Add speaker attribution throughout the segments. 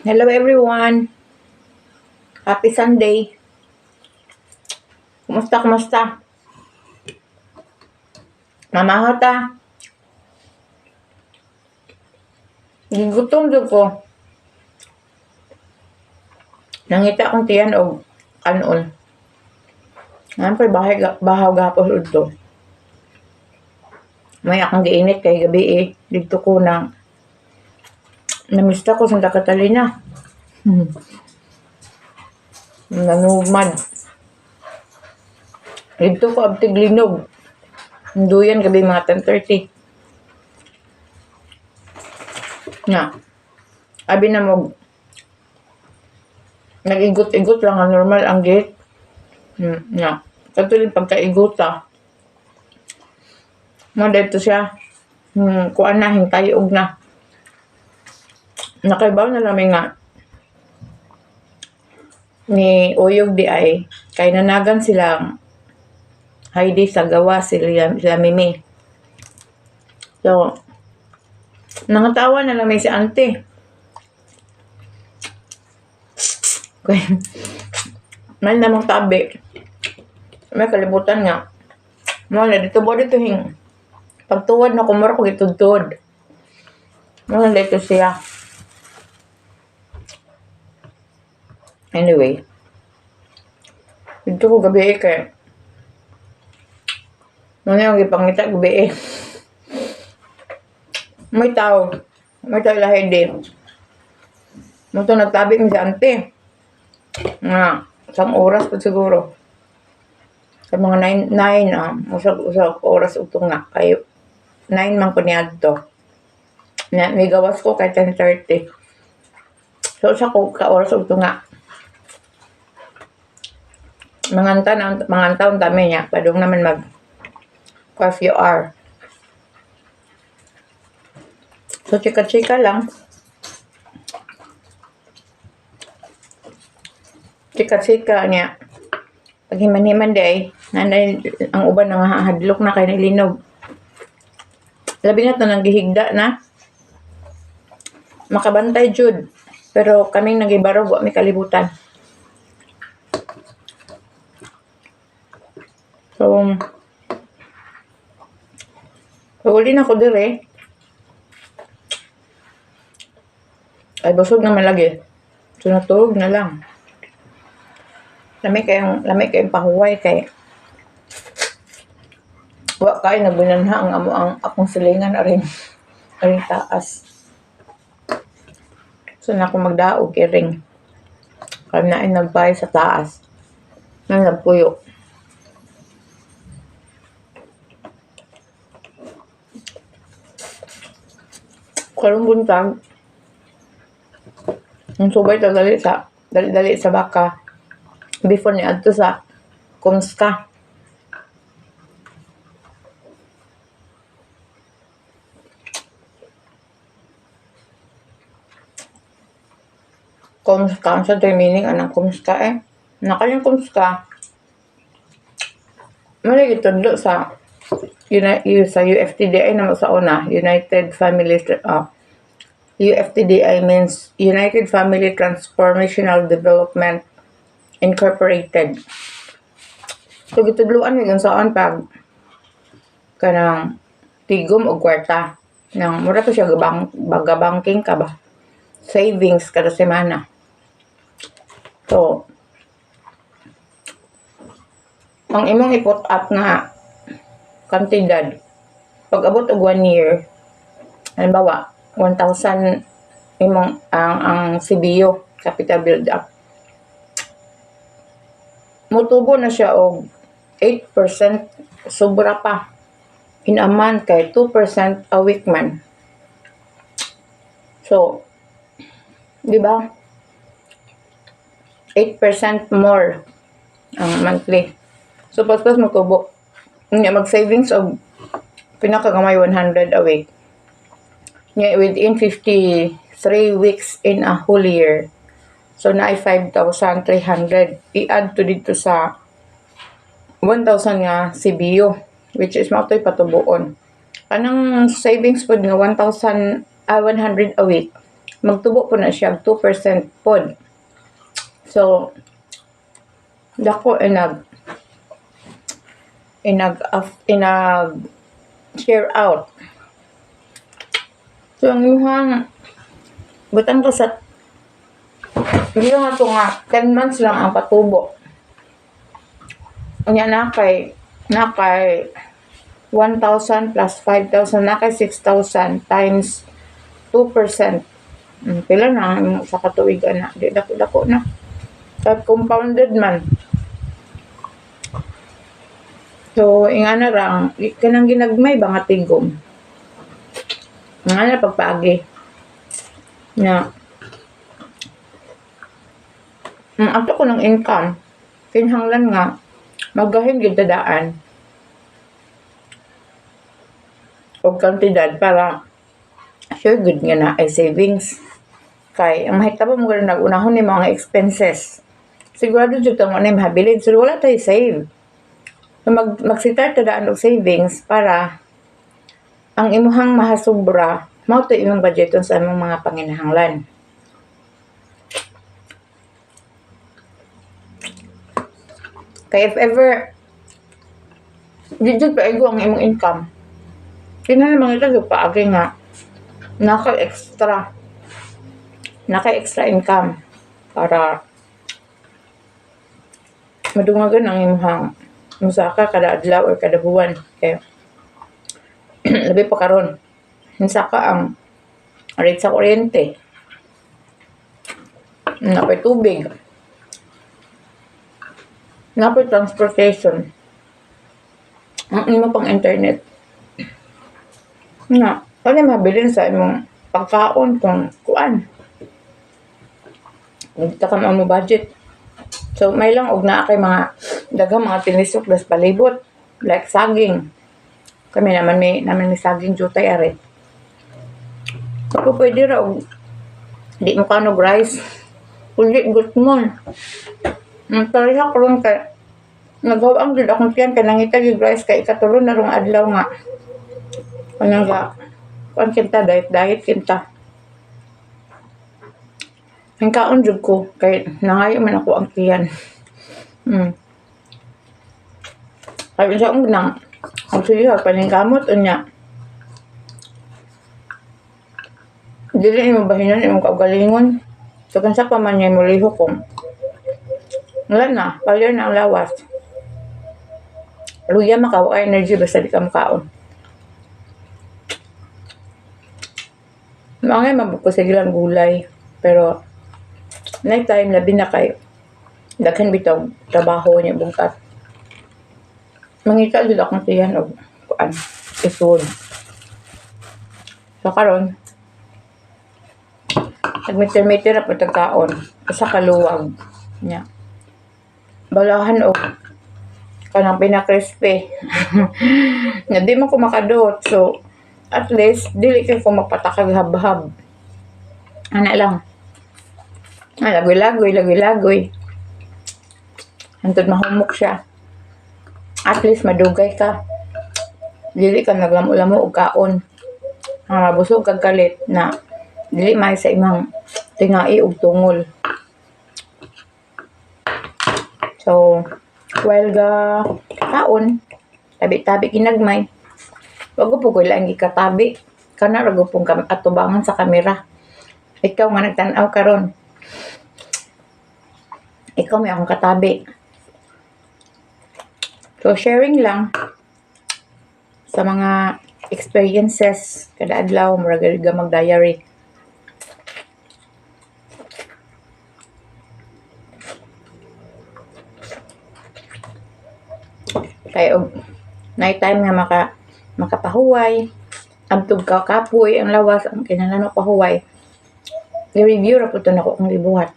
Speaker 1: Hello, everyone. Happy Sunday. Kumusta, kumusta? Mamahot ah. Gigutom jud ko. Nangita akong tiyan og kanon. Ngayon ko'y bahay, bahaw gahapon udto. May akong giinit kay gabi eh. Dito ko na namista ko Santa Catalina. Nanumad. Dito ko abtig linog. Duyan gabi mga 10:30. Nga. Abi na mo nag-igot-igot lang ang normal ang gate. Nga. Katuloy pagkaigot ah. Mo dito siya. Kuan na hintay og na. Nakaibaw na lang nga ni Uyog di ay kay nanagan silang Heidi sa gawa sila, sila Mimi. So, nangatawa na lang may si ante. May namang tabi. May kalibutan nga. Mo na dito ba dito hing. Pagtuwad na kumura ko gitudtod. Mo na dito siya. Anyway. Dito ko gabi eh kay. Mo na yung gipangita gabi eh. May tao. May tao lahi di. Mo to nagtabi mi sa ante. Nga, isang oras pa siguro. Sa mga 9, 9 ah, usag, usag oras utong nga. Kay 9 man ko niadto. Na, may gawas ko kay 10:30. So, sa ko ka oras utong nga. Manganta na, manganta ang dami niya. Padung naman mag curfew hour. So, chika-chika lang. Chika-chika niya. Pag himan-himan day, nanay, ang uban nga hadlok na kay nilinog. Labi na to nang gihigda na. Makabantay jud. Pero kaming nagibarog, wa mi kalibutan. So, uli na ko dire. Ay, busog naman lagi. So, natulog na lang. Lami kayong pahuway kay wa kay nagbinanha ang amo ang akong silingan aring aring taas. So na ako magdaog iring. Kaya na ay nagbay sa taas. Na nagpuyo. Karong buntag, ang subay ta dali sa dali-dali sa baka before ni adto sa Kumska. Kumska, ang sa meaning anang Kumska eh. Nakayang Kumska. Mali gitudlo sa sa UFTDI na sa una, United Families UFTDI means United Family Transformational Development Incorporated. So gitudloan mi kung saan pag kanang tigom og kwarta nang mura to siya gabang bagabanking ka ba, savings kada semana. So ang imong i-put up nga kantidad pag abot og one year, halimbawa 1,000 imong ang CBU, capital build up, motubo na siya og 8% sobra pa in a month kay 2% a week man. So, di ba? 8% more ang monthly. So, paspas motubo. Nya mag-savings og pinakagamay 100 a week. Nya within 53 weeks in a whole year. So, naay 5,300. I-add to dito sa 1,000 nga CBU, which is mao to'y patubuon. Kanang savings pod nga 1,000, 100 a week, Magtubo po na siya 2% pod. So, dako inag share out. So, ang imuhang butang ka sa hindi nga to nga 10 months lang ang patubo. Unya na kay 1,000 plus 5,000, na kay 6,000 times 2%. Pila na ang sa katuig ana? Di dako dako na. At compounded man. So, ingana ra, kanang ginagmay ba nga tigom. Ingana pagpaagi. Na, ang ato ko ng income, kinahanglan nga, magahin gyud daan og kantidad para sure good nga na ay savings. Kay ang mahitabo mo gud, nag-unahon ni mga expenses. Sigurado jud kang wala mahabilin. So wala tay save. So mag-start ta daan og savings para ang imuhang mahasubra mao to imong budgeton sa imong mga panginahanglan. Kay if ever di jud paigo ang imong income, kinahanglan mangita jud paagi nga naka extra income para madungagan ang imong musaka kada adlaw or kada buwan. Kay labi pa karon, saka ang rate sa kuryente, napay tubig, napay transportation, ang imo pang internet nga wala mabilin sa imong pagkaon kung kuan hindi ta ka mo budget. So may lang og naa kay mga daghang mga tinisok das palibot, like saging. Kami naman may naman may saging jutay are. So kung pwede ra og di mo kaon og rice, uli gutmon. Ang pareha karon kay naghaw-ang jud akong tiyan kay nangita gyud rice, kay ikatulo na rong adlaw nga kanang ga kuan kinta, diet diet kinta. Ang kaon jud ko kay nangayo man ako ang tiyan. Kay sa akong nang ang sige paningkamot unya. Dili nimo bahinon imong kaugalingon. So kinsa pa man niya molihok kung wala na, palyo na ang lawas. Luya maka wa energy basta di ka makaon. Mga mabuko sa ilang gulay pero night time labi na kay daghan bitaw trabaho niya bungkat. Mangita jud akong tiyan og kuan, isod. So karon nagmeter-meter ra pud kaon usa ka luwag nya. Balahan og kanang pina-crispy. Nya di man ko makaduot, so at least dili kay ko magpatakag habhab. Ana lang. Ay, lagoy-lagoy, lagoy-lagoy. Hantod mahumok siya. At least madugay ka. Dili ka naglamo-lamo og kaon. Ang mabusog kag kalit na dili may sa imong tingai og tungol. So, while ga kaon, tabi-tabi kinagmay. Wag ko po ko lang gikatabi. Kana ra pong atubangan sa kamera. Ikaw nga nagtan-aw karon. Ikaw may akong katabi. So, sharing lang sa mga experiences kada adlaw, murag ga mag-diary. Kay og night time nga makapahuway, abtog ka kapoy ang lawas, ang kinahanglan pahuway. I-review ra pud to nako akong gibuhat.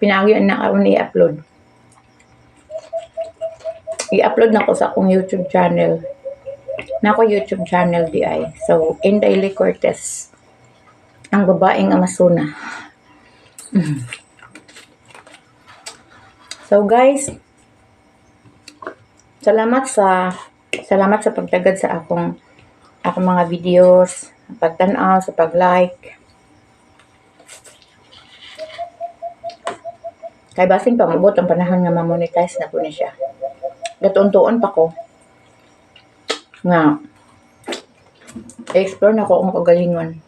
Speaker 1: Pinaagi na karon i-upload. I-upload nako sa akong YouTube channel. Nako YouTube channel di ay. So, Inday Lee Cortez. Ang babaeng Amazona. So guys, salamat sa pagtagad sa akong mga videos, pagtan-aw, sa pag-like. Kay basin pa mabot ang panahon nga ma-monetize na po ni siya. Gatuon-tuon pa ko nga i-explore na ko akong kagalingon.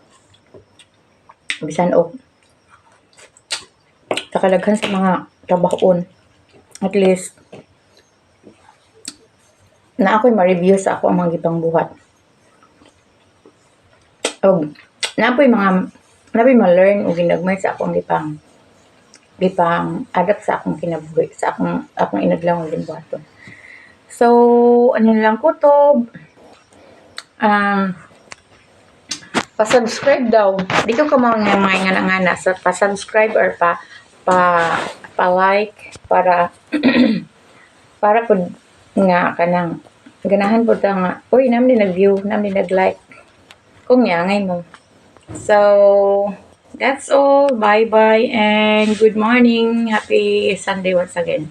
Speaker 1: Bisan og sa kalaghan sa mga trabahoon. At least na ako'y ma-review sa ako ang mga gipang buhat. Og naa po'y ma-learn og ginagmay sa akong gipang adapt sa akong kinabuhi, sa akong inadlaw nga ginabuhaton. So, ano na lang kutob. Pa-subscribe daw. Di ko ka mga ngana-ngana sa pa-subscribe or pa pa like para pud nga kanang ganahan pud ta nga, uy, naa man ni nag-view, naa man ni nag-like kung niangay mo. So, that's all. Bye-bye and good morning. Happy Sunday once again.